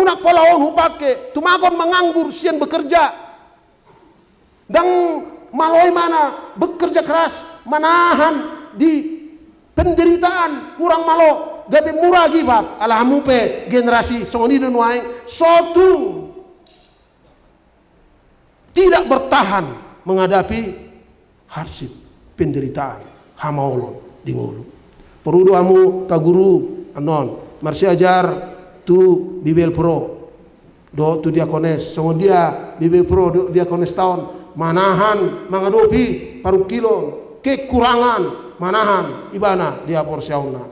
unang pola on hupake, tumagon manganggur sian bekerja. Ndang malo ibana bekerja keras, manahan di penderitaan, hurang malo, gabe mura give up. Ala hamu pe generasi songon i do nuaeng, sotung tidak bertahan menghadapi hardship, penderitaan, hamaolon di ngolu. Poru do hamu angka guru annon marsiajar tu Bibelvrouw dohot tu diakones, songon dia Bibelvrouw dohot diakonesta on manahan mangadopi parungkilon, kekurangan, manahan ibana di haporseaonna.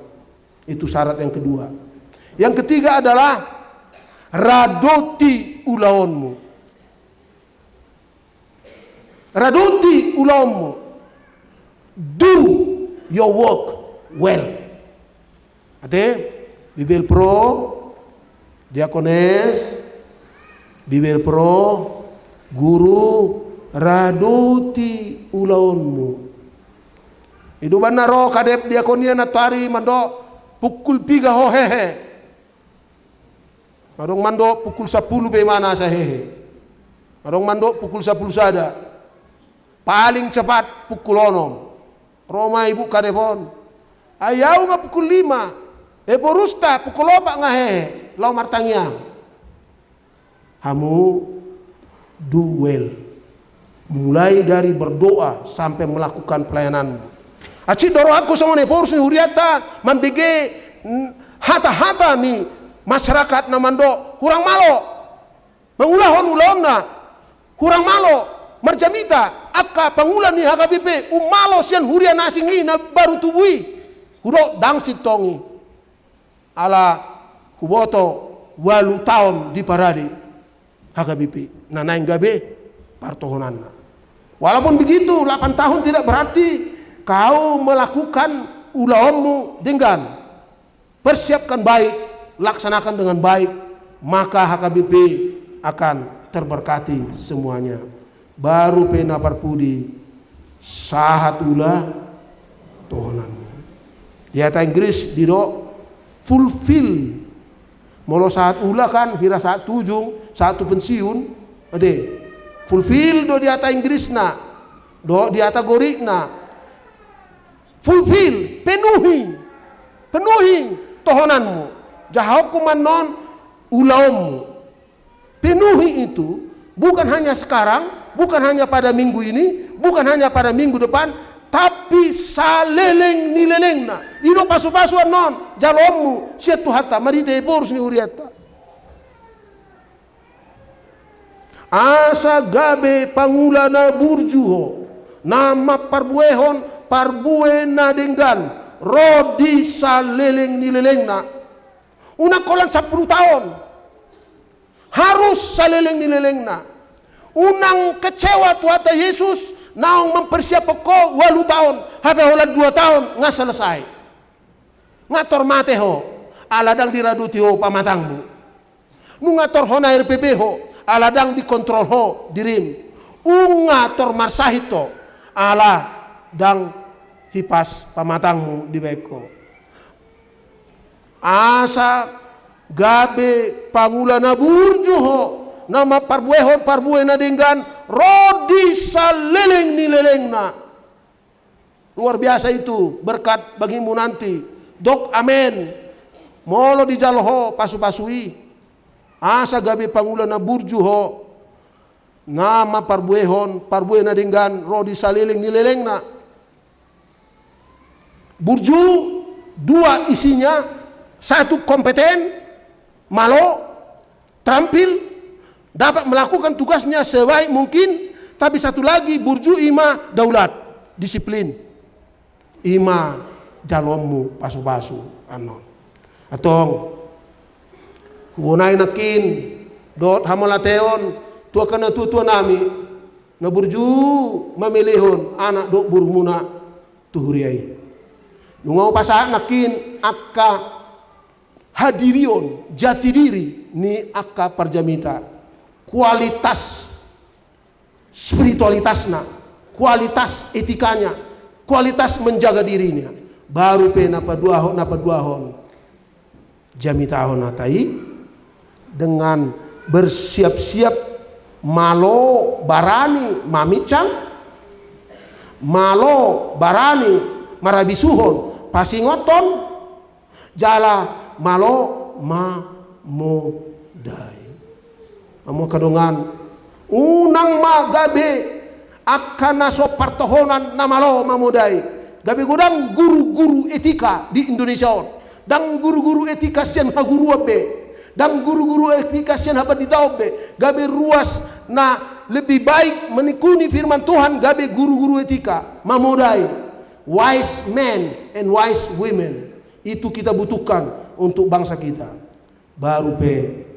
Itu syarat yang kedua. Yang ketiga adalah radoti ulaonmu. Radoti ulaonmu. Do your work well. Ate, Bibelvrouw, diakones, Bibelvrouw, guru, radoti ulaonmu. I do umbahen na ro kadep diakonia nantoari mandok pukul piga ho hehe. Adong mandok pukul sampulu pe ibana asa hehe. Adong mandok pukul sampulu sada. Paling cepat pukul onom. Ro ma ibu kadep on. Ai au nga pukul lima. E, borusta pukul opat nga hehe. Laho martangiang. Hamu do well. Mulai dari berdoa sampai melakukan pelayanan. Asi do rohangku songon ephorus ni hurianta mambege, mm, hata-hata ni masyarakat na mandok hurang malo. Mangulahon ulaonna hurang malo. Marjamita angka pangula ni H K B P, ummalo sian huria na asing i na baru tubu i. Hudok ndang sintong i. Ala huboto ualu taon diparade H K B P na naeng gabe partohonanna. Walaupun begitu, delapan tahun tidak berarti kau melakukan ulaonmu denggan. Persiapkan baik, laksanakan dengan baik, maka H K B P akan terberkati semuanya. Baru pe na parpudi, sahat ula tohonanmu. Di hata Inggris didok fulfill. Molo sahat ula kan hira sahat tu ujung, sahat tu pensiun, ate. Fulfill do di hata Inggrisna, do di hata Gorikna. Fulfill, penuhi, penuhi tohonanmu. Jahahonku ma annon ulaonmu. Penuhi itu, bukan hanya sekarang, bukan hanya pada minggu ini, bukan hanya pada minggu depan, tapi saleleng ni lelengna. I do pasupasu annon jaloonmu sian Tuhanta marhite Ephorus ni hurianta. Asa gabe pangula na burju ho, na mamparbuehon parbue na denggan ro di saleleng ni lelengna. Unang holan sampulu taon. Harus saleleng ni lelengna. Unang kecewa Tuhanta Jesus naung mempersiapkan ho ualu taon, hape holan dua taon nga selesai. Nga tor mate ho, ala ndang diradoti ho pamatangmu. Nunga tor hona R P P ho, ala ndang dikontrol ho dirim. Unang tor marsahit ho, ala ndang hipas pamatangmu dibaen ho. Asa gabe pangula na burju ho, na mamparbuehon parbue na denggan ro di saleleng ni lelengna. Luar biasa itu berkat bagimu nanti. Dok amen. Molo dijalo ho pasupasu i, asa gabe pangula na burju ho, na mamparbuehon parbue na denggan ro di saleleng ni lelengna. Burju, dua isinya, satu kompeten, malo, terampil, dapat melakukan tugasnya sebaik mungkin, tapi satu lagi burju i ma daulat, disiplin. I ma jaloonmu pasupasu annon. Antong, hubonai nangkin dohot hamauliateon tu angka natuatua nami, na burju mamelehon anak dohot borumuna tu huria i. Nunga hupasahat nangkin angka hadirion jati diri ni angka parjamita, kualitas spiritualitasna, kualitas etikanya, kualitas menjaga dirinya. Baru pe na paduahon, na paduahon jamitahon hata i dengan bersiap-siap, malo barani mamincang, malo barani marhabisuhon pasingothon, jala malo mamodai. Hamu angka dongan, unang ma gabe angka na so partohonan na malo mamodai. Gabe godang guru-guru etika di Indonesia on. Ndang guru-guru etika sian haguruan be. Ndang guru-guru etika sian hapanditaon be. Gabe ruas na lebih baik menekuni firman Tuhan, gabe guru-guru etika mamodai. Wise men and wise women. Itu kita butuhkan untuk bangsa kita. Baru pe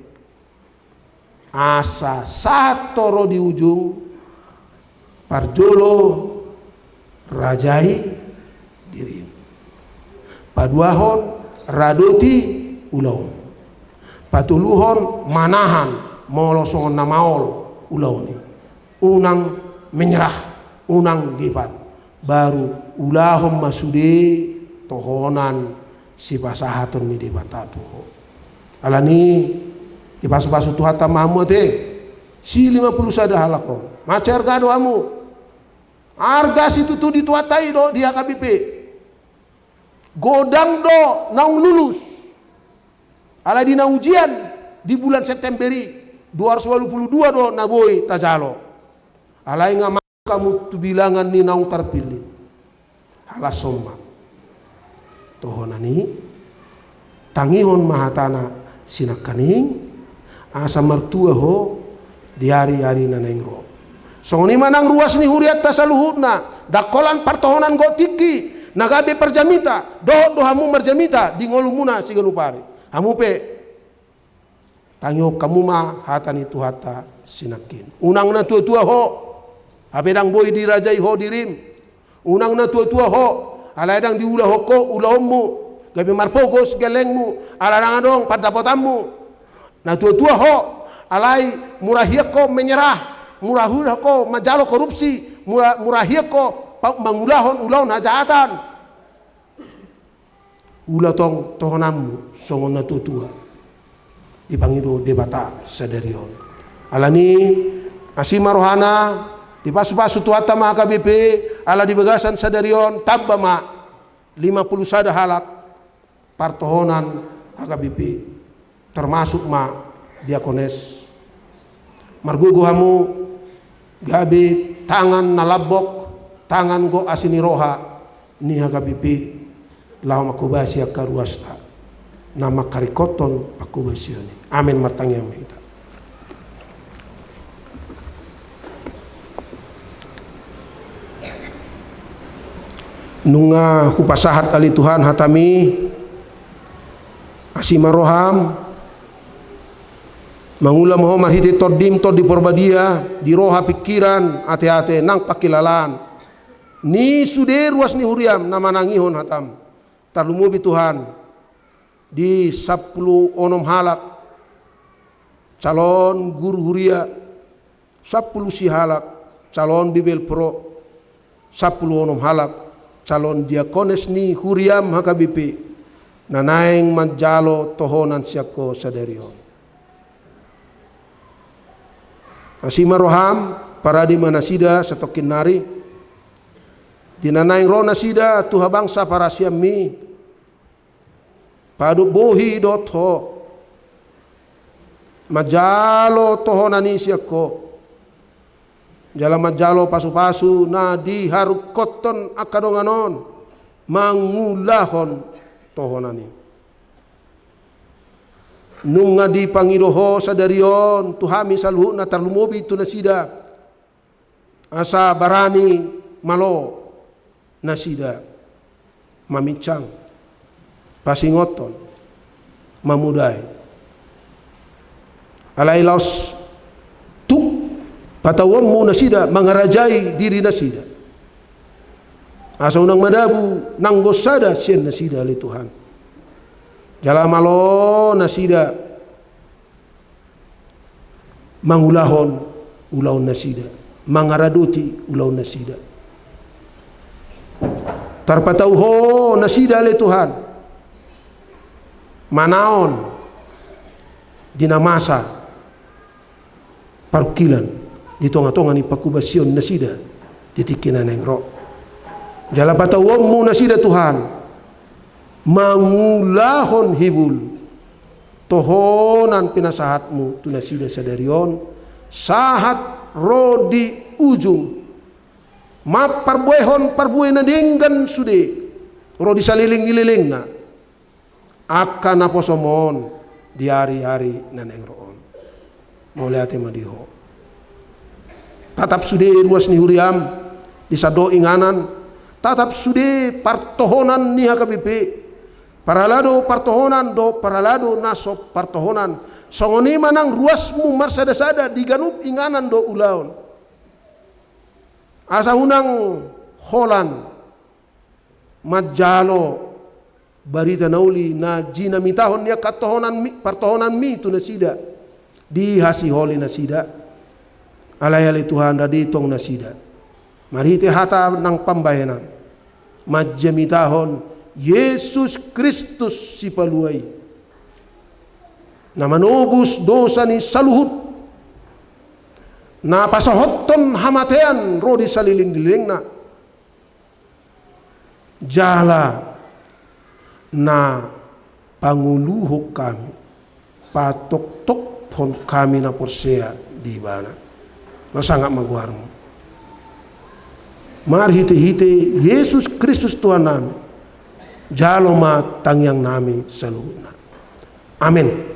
asa sahat ho ro di ujung, parjolo rajai dirim. Paduahon, radoti ulaon. Patoluhon, manahan molo songon na maol ulaon i. Unang menyerah, unang give up. Baru ulahon ma sude tohonan sipasahaton ni Debata tu ho. Alani i dipasupasu Tuhanta ma hamu ate, si lima puluh sada halak on. Mansai arga do hamu. Arga situtu di Tuhanta i do di H K B P. Godang do naung lulus. Alai di na ujian di bulan September i, dua ratus walu pulu dua do na boi tajalo. Alai nga masuk hamu tu bilangan ni naung tarpillit. Halashon ma tohonan i, tangihon ma hatana sinangkaning, asa martua ho di ari-ari na naeng ro. Songon i ma nang ruas ni hurianta saluhutna, ndang holan partohonan gok tingki na gabe parjamita, dohot do hamu marjamita di ngolumuna siganup ari. Hamu pe, tangihon hamu ma hata ni Tuhanta sinangkin. Unang na tua-tua ho, hape ndang boi dirajai ho dirim. Unang na tua-tua ho, alai ndang diulahon ho ulaonmu, gabe marpogos gellengmu, ala ndang adong pandapotanmu. Na tua-tua ho, Alai mura hian ho menyerah, mura hian ho manjalo korupsi, mura, mura hian ho pa-, mangulahon ulaon hajahatan. Ula tong tohonanmu songon natuatua dipangido Debata sadari on. Alani asi ma rohana, dipasupasu Tuhanta ma H K B P, ala di bagasan sadari on tamba ma lima pulu sada halak partohonan H K B P, termasuk ma diakones. Margogo hamu gabe tangan na lambok, tangan gok asi ni roha ni H K B P, laho manghobasi angka ruasta na mangkaringkothon panghobasion i. Amen. Martangiang ma hita. Nunga hupasahat ale Tuhan hataMi, asi ma rohaM, mangula ma Ho marhite TondiM, Tondi Porbadia, di roha, pingkiran, ateate nang pangkilalaan ni sude ruas ni huriaM na manangihon hataM. Tarlumobi Tuhan, di sampulu onom halak calon guru huria, sampulu sia halak calon bibelvrouw, sampulu onom halak calon diakones ni huriaM H K B P, na naeng manjalo tohonan sian Ho sadari on. Asi ma rohaM, parade ma nasida satongkin nari, di na naeng ro nasida tu habangsa parasianMi, padob bohi dohot Ho, manjalo tohonan i sian Ho, jala manjalo pasupasu na diharingkothon angka dongan on mangulahon tohonan i. Nunga dipangido Ho sadari on tu hami saluhutna, tarlumobi tu nasida, asa barani malo nasida maminsang, pasingothon, mamodai. Alai laos tuk patahuonMu nasida mangarajai diri nasida, asa unang madabu nanggo sada sian nasida ale Tuhan. Jala malo nasida mangulahon ulaon nasida, mangaradoti ulaon nasida. Tarpatahu Ho nasida ale Tuhan, manaon di na masa parungkilan di tongatonga ni panghobasion nasida di tingki na naeng ro. Jala patahuonMu nasida Tuhan, mangulahon hibul tohonan pinasahatMu tu nasida sadari on, sahat ro di ujung mamparbuehon parbue na denggan sude ro di saleleng ni lelengna, angka naposoM on di ariari na naeng ro on. Mauliate ma di Ho. Tatap sude ruas ni huriaM di sandok inganan, tatap sude partohonan ni H K B P, parhalado partohonan dohot parhalado na so partohonan. Songon i ma nang ruasMu marsadasada di ganup inganan dohot ulaon, asa unang holan manjalo barita na uli na jinamitahon ni angka tohonanMi, partohonanMi tu nasida, dihasiholi nasida. Alai ale Tuhan, rade tong nasida marhite hata nang pambahenan manjamitahon Jesus Kristus Sipalua i, na manobus dosa ni saluhut, na pasohothon hamatean ro di saleleng ni lelengna, jala na panguluhon hami, patoktokhon hami na porsea di Ibana. Marsangap ma goarMu. Marhitehite Jesus Kristus Tuhannami, jalo ma tangiangnami saluhutna. Amen.